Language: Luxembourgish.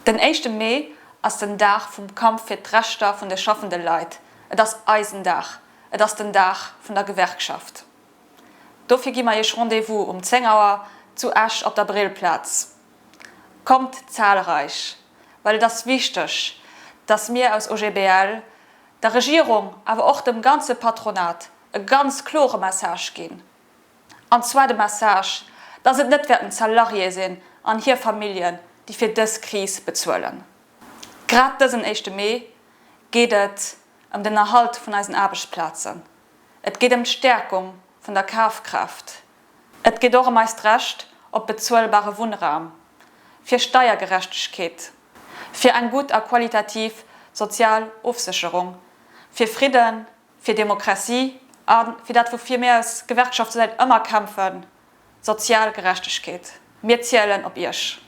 Den éischte Mee ass den Dag vum Kampf fir d'Rechter vun de schaffende Leit. Et ass eisen Dag. Et ass den Dag vun der Gewerkschaft. Dofir gi mer Iech Rendez-vous um 10 Auer zu Esch op der Brillplaz. Kommt zahlreich, well et ass wichteg, dass mir aus OGBL der Regierung, awer och dem ganze Patronat e ganz klore Message ginn. An zwar de Message, dass et net wäerten d'Salariéë sinn an hir Familljen, déi fir dës Kris bezuelen. Grad dësen éischte Mee geet et ëm den Erhalt vun eisen Aarbechtsplazen. Et geet ëm d'Stäerkung vun der Kafkraaft. Et geet och ëm eist Recht op bezuelbare Wunnraum, fir Steiergerechtegkeet, fir eng gutt a qualitativ sozial Ofsécherung, fir Fridden, fir Demokratie a fir dat, woufir mir als Gewerkschaftssäit ëmmer kämpfen, sozial Gerechtegkeet. Mir zielen op Iech.